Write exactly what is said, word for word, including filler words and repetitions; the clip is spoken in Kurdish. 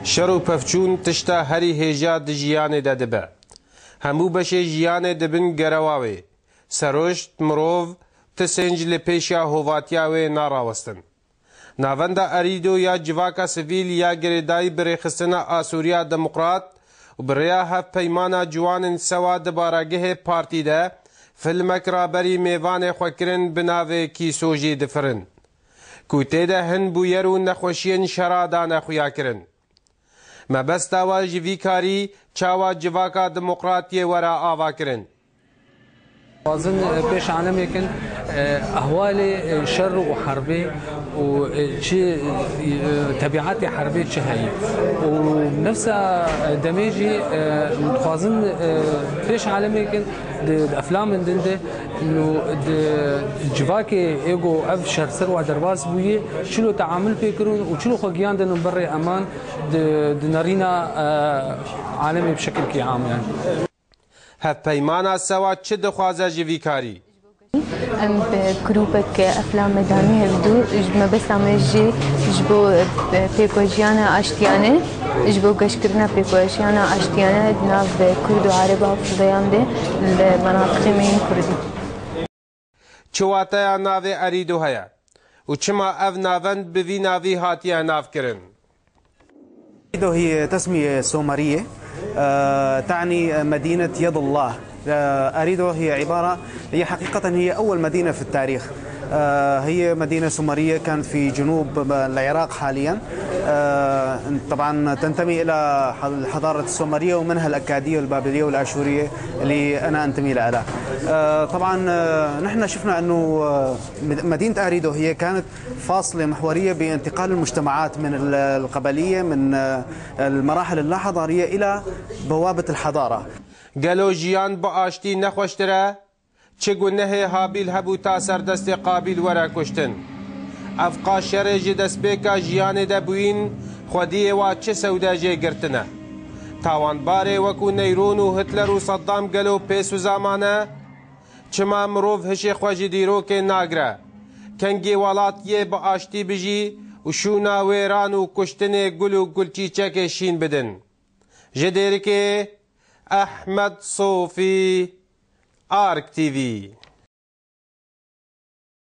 Şer û pevçûn tişta herî hêja di jiyanê de dibe. Hemû beşê jiyanê dibin gerewa wê. Seruşt, mirov, ti sênc li pêşiya hovatiya wê narawestin. Navenda Erîdo ya civaka sivîl ya girêdayî bi rêxistina Asûriya Demokrat û bi rêya hevpeymana ciwanên sewa di baragehê partî de filmek raberî mêvanê xwe kirin bi navê Kîso jî difirin, ku tê de hin bûyer û nexweşiyên şera dane xuyakirin. Mebesta we ji vî karî çawa civaka demokrat yê were avakirin? Dixwazin, e, pêş alemê kin, e, ehwalê, e, şer û herbê û, e, çi, e, tebiatê herbê çi heyî. Û nefsa, e, demê jî, e, dixwazin, e, pêş alemê kin di, di eflamên din de, û di civakê ê ku ev şer ser wa derbas bûye, çilo teamul pê kirin û çilo xwe giyan dinin berê eman di, di nerîna, e, alemê bi şekilkî am yani. Hevpeymana sewa çi dixwaze ji vî karî? Em bi grûpek eflame danî hevdû, ji mebesta me jî ji bo, e, pêkvejiyana aştiyane, ji bo geşkirina pêkvejiyana aştiyane di nav Kurd û Ereba Fideyan de li menatiqê me yên Kurdî. Çi wateya navê Erîdo heye û çima ev navend bi vî navî hatiye navkirin? أريدو هي تسمية سومرية، آه، تعني مدينة يد الله. آه، أريدو هي عبارة، هي حقيقة هي أول مدينة في التاريخ. آه، هي مدينة سومرية كانت في جنوب العراق حاليًا. آه، طبعًا تنتمي إلى الحضارة السومرية ومنها الأكادية والبابلية والآشورية اللي أنا أنتمي لها. آه، طبعًا، آه، نحن شفنا أنه، آه، مد-، مدينة أريدو هي كانت فاصلة محورية بانتقال المجتمعات من ال-، القبلية، من، آه، المراحل اللا حضارية إلى بوابة الحضارة. Gelo jiyan bi aştî nexweştir e? Çi gunehê Habîl hebû ta ser destê Qabîl were kuştin? Ev qas şerê ji destpêka jiyanê de bûyîn, xwediyê wa çi sewde jê girtine? Tawanbarê wekû Neyron û Hitler û Saddam gelo pê suza mane? Çima mirov hişê xwe ji dîrokê nagire? Kengê welat yê bi aştî bijî û şûna wêran û kuştinê gul û gulçîçekê şîn bidin? Ji Dêrikê, Ehmed Sofî, Ark T V.